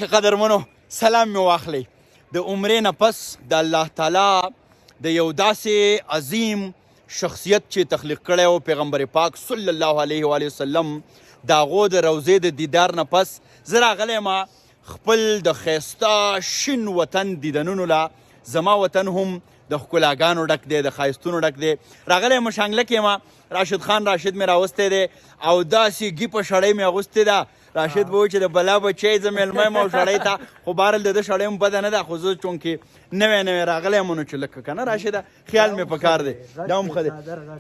قدرمنو سلام مې واخلئ. د عمرې نه پس د الله تعالی د یو داسې عظیم شخصیت چې تخلیق کړی او پیغمبر پاک صلی الله علیه و آله وسلم د هغو د روضې د دیدار نه پس زه راغلی ما خپل د ښایسته شین وطن دیدنونو له. زما وطن هم د ښکلاګانو ډک دی، د ښایستونو ډک دی. راغلی یم شانګله کې ما راشد خان راشد مې راوستی دی او داسې ګي په شړۍ مې اغوستې ده. راشد به وایي چې د بلا بچی زه مېلمه یم او شړۍ ته خو بهرحال د ده شړۍ هم بده نه ده، خو زه چونکې نوی نوی راغلی یم نو چې لکه که نه راشده خیال مې پکار دی، دا هم ښه دی.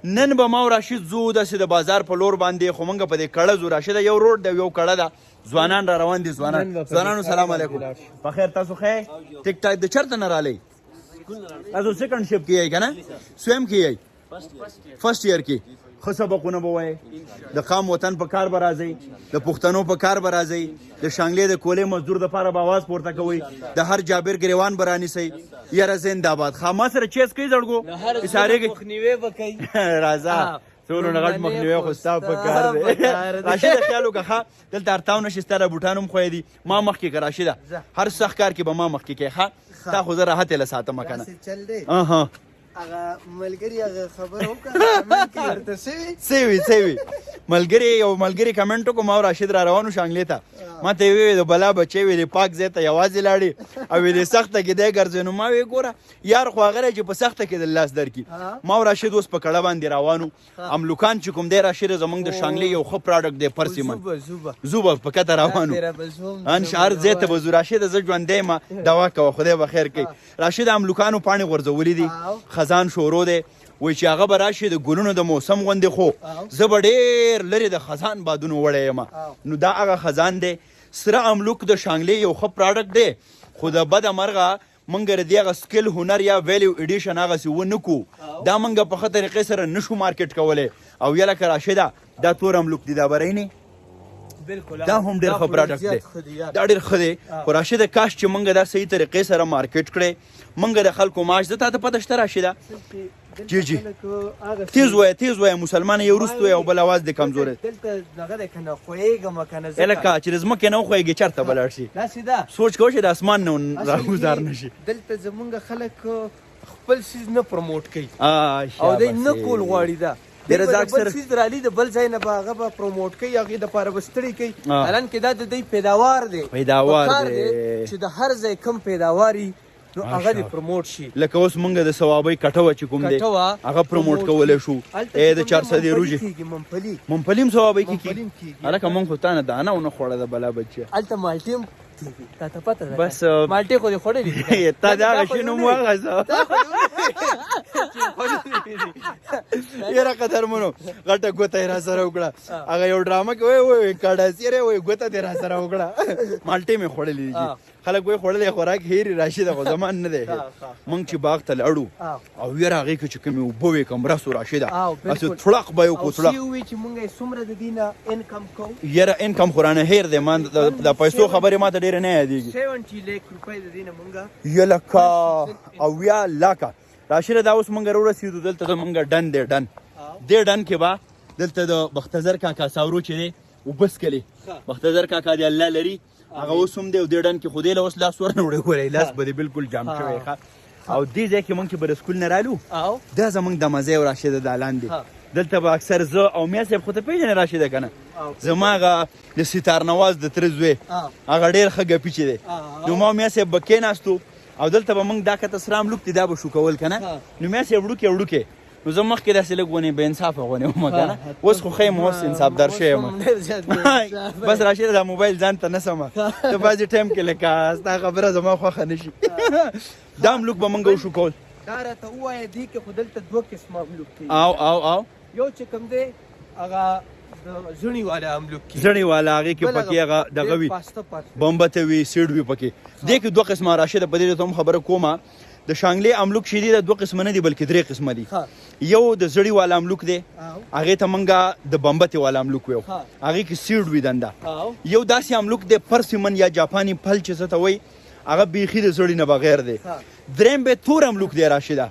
نن به ما او راشد ځو داسې د بازار په لور باندې، خو مونږ په دې کړه ځو. راشده یو روډ دی یو کړه ده، ځوانان را روان دي. ځوانان ځوانانو سلام علیکم، په خیر تاسو ښه ټیک ټاک د چرته نه رالی؟ تاسو سیکنډ شپ کې یې که نه سویم کې یې؟ فرست ایئر کې. ښه سبقونه به وایې، د قام وطن په کار به راځئ، د پښتنو په کار به راځئ، د شانګلې د کولې مزدور دپاره به اواز پورته کوئ، د هر جابر ګریوان به رانیسئ. یاره زنده آباد. ښه ما سره چیز کوي زړګو اشارې کوي. راځه ټولو نه غټ مخنیوی خو ستا په کار دی. راشده خیال وکړه، ښه دلته ارتاو نه شي، ستا دا بوټان هم ښوی دي. ما مخکې که راشده، هر سخت کار کې به ما مخکې کې. ښه تا خو زه راحت یې له ساتم که نه. هغه ملګری هغه خبره وکړه کمنټ کې ورته څه وي؟ څه وي ملګری؟ یو ملګری کمنټ وکړو، ما او راشد را روانو شانګلې ته، ما ته یې وویل د بلا بچی وي د پاک ځای ته یوازې لاړې او وي د سخته کې دی ګرځې. نو ما وی ګوره یار خو هغه دی چې په سخته کې د لاس درکړي. ما او راشد اوس په کړه باندې روانو. املوکان چې کوم دی راشد زمونږ د شانګلې یو ښه پراډکټ دی، پرسیمن زوبه په کته روانو ان هر ځای ته به ځو. راشد زه ژوندی یم، دوا کوه، خدای به خیر کوي. راشد املوکانو پاڼې غورځولې دي، خزان شورو دی، وایي چې هغه به راشي د ګلونو د موسم غوندې، خو زه به ډېر لرې د خزان بادونو وړی یم. نو دا هغه خزان دی. سره املوک د شانګلې یو ښه پراډکټ دی، خو د بده مرغه مونږ د دې هغه سکل هنر یا ویلیو ایډیشن هغسې ونه کړو، دا مونږ په ښه طریقې سره نشو مارکیټ کولی. او یا لکه راشده دا تور املوک دی، دا به رینې دا هم ډېر ښه پراډکټ دی، دا ډېر ښه دی. خو راشده کاش چې مونږ دا صحیح طریقې سره مارکیټ کړی، مونږ د خلکو معاش زه تاته پته شته راشده. جی جی تیز وایه تیز وایه مسلمان یو وروسته وایه او بل اواز دې کمزوری. دلته دغه دی که نه ښویېږم که نه، لکه چې د ځمکې نه وښویېږې چېرته به لاړ شي؟ داسې ده، سوچ کوه چې د اسمان نه راګوزار نه شي. دلته زمونږ خلک خپل څیز نه پروموټ کوي او دی نه کول غواړي. دا د رزاق سره څیز رالي د بل ځای نه به هغه به پروموټ کوي، هغې دپاره به ستړي کوي. حالانکه دا د دوی پیداوار دی، پیداوار دی چې د هر ځای کوم پیداواري نو هغه دې پروموټ شي. لکه اوس مونږ د ثوابۍ کټوه چې کوم دی هغه پروموټ کولی شو. ای د چارسدې روجې ممپلي هم ثوابۍ کې کېږي. هلکه مونږ خو تا نه دانه ونه خوړه د بلا بچیه. هلته مالټې هم کېږي، تا ته پته ده؟ بس مالټې خو دې خوړلې دي. تا د هغه شي نوم واخیسته. یاره قدرمنو غټه ګوته یې راسره وکړه، هغه یو ډرامه کې وایي وایي کډاسیره وایي ګوته دې راسره وکړه. مالټې مې خوړلې دي. خلک وایي خوړلی خوراک هېري راشي، دا خو زمان نه دی. مونږ چې باغ ته لاړو او یاره هغې کې چې کومې اوبه وې کوم رس و راشده هسې څړق به یې وکړو، څړق وي چې مونږ یې څومره د دې نه انکم کوو. یاره انکم خو رانه هېر دی، ما د پیسو خبرې ما ته ډېرې نه یادېږي. 70 لاک روپۍ د دې نه مونږ یلکه 70 لاکه راشده. دا اوس مونږ راورسېدو دلته زمونږ ډن دی، ډن دې ډن کې به دلته د بختزر کاکا ساورو چې دی اوبه څکلې. بختزر کاکا دی الله لري، هغه اوس هم دی او دې ډن کې خو دی له اوس لاس ورنه وړی، ګورئ لاس به دې بالکل جام شوی. ښه او دې ځای کې مونږ چې به د سکول نه رالو دا زمونږ د مزې او راشده دالان دی. دلته به اکثر زه او میا صاحب خو ته پېژنې راشده که نه، زما هغه د ستار نواز د تره زوی هغه ډېر ښه ګپي چې دی، نو ما او میا صاحب به کېناستو او دلته به مونږ دا کته سره املوک دی دا به شو کول که نه. نو میا صاحب وړوکی وړوکی، نو زه مخکې داسې لږ غونې بې انصافه غونې وم که نه، اوس خو ښه یم، اوس انصافدار شوی یم. بس راشده دا موبایل ځان ته نه سمه ته بعضې ټایم کې لکه ستا خبره زما خوښه نه شي. دا املوک به مونږ وشو کول. دا راته ووایه دې کې خو دلته دوه قسمه املوک کېږي. او او او یو چې کوم دی هغه د زړي والا املوک کېږي، زړي والا هغې کې پکې هغه دغه وي، بمبته وي، سیډ وي پکې. دې کې دوه قسمه راشده، په دې ته هم خبره کومه. د شانګلې املوک چې دي دا دوه قسمه نه دي بلکې درې قسمه دي. یو د زړي والا املوک دی، هغې ته مونږ د بمبتې والا املوک ویو، هغې کې سیډ وي دنده. یو داسې املوک دی پرسیمن یا جاپاني پل چې څه ته وایي، هغه بیخي د زړي نه بغیر دی. دریم به تور املوک دی راشده،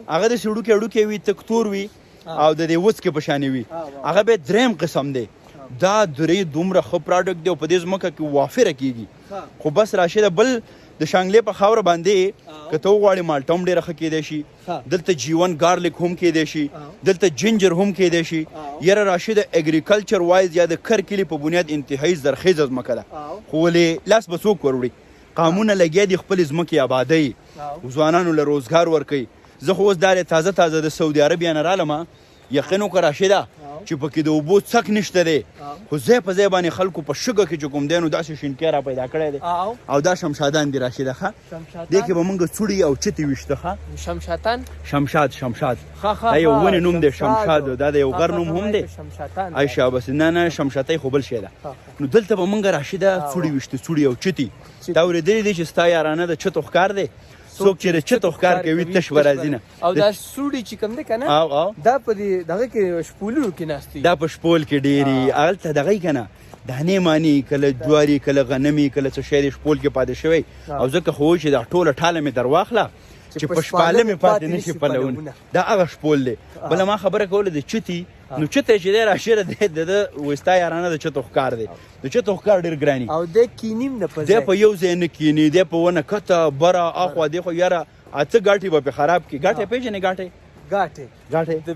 هغه داسې وړوکی وړوکی وي، تک تور وي او د دې وڅکې په شانې وي، هغه به دریم قسم دی. دا درې دومره ښه پراډکټ دی او په دې ځمکه کې وافره کېږي. خو بس راشده، بل د شانګلې په خاوره باندې که ته وغواړې مالټه هم ډېره ښه کېدای شي، دلته جیون ګارلیک هم کېدای شي، دلته جنجر هم کېدای شي. یاره راشده، اګریکلچر وایز یا د کر کلي په بنیاد انتهایی زرخیزه ځمکه ده، خو ولې لاس به څوک وروړي؟ قامونه لګیا دي خپلې ځمکې آبادوي، ځوانانو له روزګار ورکوي. زه خو اوس دا تازه تازه د سعودي عربیا نه رالم، یقین وکړه راشده چې پکې د اوبو څک نشته دی، خو ځای په ځای باندې خلکو په شګه کې چې کوم دی نو داسې شینکی را پیدا کړی دی. او دا شمشادان دي راشده. ښه، دې کې به مونږ څوړي او چتې ویشته. ښه، شمشاتان، شمشاد، شمشاد دا یو ونې نوم دی، شمشاد دا د یو غر نوم هم دی. عایشه بس نه نه، شمشاتۍ خو بل شی ده. نو دلته به مونږ راشده څوړي ویشته، څوړي او چتې. تا اورېدلي دي چې ستا یارانه د چتو ښکار دی، څوک چې د چتو ښکار کوي تش به راځي نه. او دا سوړي چې کوم دی که نه، دا په دې دغه کې شپولونو کې ناست دي، دا په شپول کې ډېري هلته دغه یې که نه، دانې مانې، کله جواري، کله غنمې، کله څه شی دی شپول کې پاتې شوی. او ځکه خو چې دا ټوله ټاله مې درواخله چې په شپاله مې پاتې نه شي پلونه، دا هغه شپول دی. بله ما خبره کوله د چتي، نو چته چې دی راشده دی د ده وستا یارانه د چتو ښکار دی، د چتو ښکار ډېر ګراني. او دی کینیم نه په دی په یو ځای نه کینی، دی په ونه کته بره اخوا دی خو یاره اته ګاټي به پې خراب کړي. ګاټی پېژنې؟ ګاټی ګاټی ګاټی د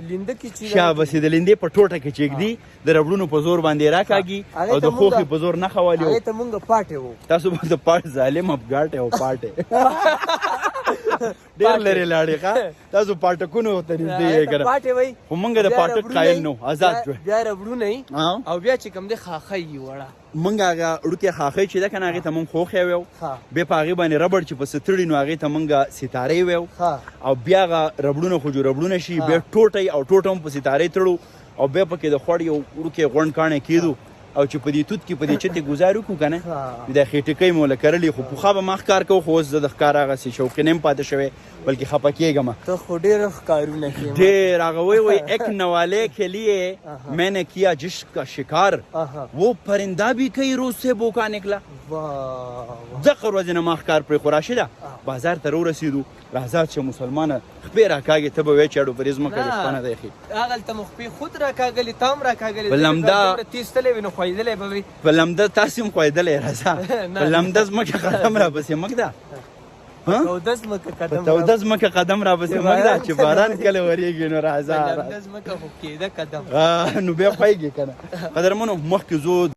لیندې کې چې شابسې د لیندې په ټوټه کې چې ږدي، د ربړونو په زور باندې راکاږي او د خوښې په زور نښه والي. هغې ته مونږ پاټې وو. تاسو به د پاټ ظالم ګاټی او پاټې ډېر لرې لاړې. ښه، تاسو پاټکونو ته نږدې یې که نه؟ پاټې وایي، خو مونږ د پاټک قایل نو ازاد ژوند. بیا ربړونه او بیا چې کوم دی خاښۍ یې وړه. مونږ هغه وړوکی خاښۍ چې ده که نه، هغې ته مونږ خوښی ویو، بیا په هغې باندې ربړ چې په ستړي نو هغې ته مونږ ستارې ویو، او بیا هغه ربړونه خو جو ربړونه شي، بیا ټوټه او ټوټه هم په ستارې تړو، او بیا پکې د خوړ یو وړوکی غونډ کاڼی کېدو، او چې په دې توت کې په دې چتې ګزار وکړو که نه، دا خېټکۍ مو له کرلې. خو پخوا به ما ښکار کوو، خو اوس زه د ښکار هغسې شوقي نه یم پاتې شوی، بلکې خفه کېږم. ته خو ډېر ښکارونه کوې. ډېر هغه وایي، وایي ایک نوالے کے لیے میں نے کیا جس کا شکار، وہ پرنده بھی کئی روز سے بوکا نکلا. دغه ورځې نه ما ښکار پرېښو. راشده بازار ته راورسېدو، راځه چې مسلمانه خپې راکاږې، ته به وایې چې اړو پرې ځمکه دې خپه نه دی ښې. هغلته مو خپې خود راکاږلې، تا هم راکاږلې، په لمده تېز تللی وې نو ښویېدلی به وې. په لمده تاسې هم ښویېدلی. راځه په لمده ځمکه قدم راپسې مه ږده، په توده ځمکه قدم راپسې مه ږده، چې باران کله ورېږي نو راځه. ځمکه خو کېده قدم، نو بیا ښویېږي که نه. قدرمنو مخکې ځو.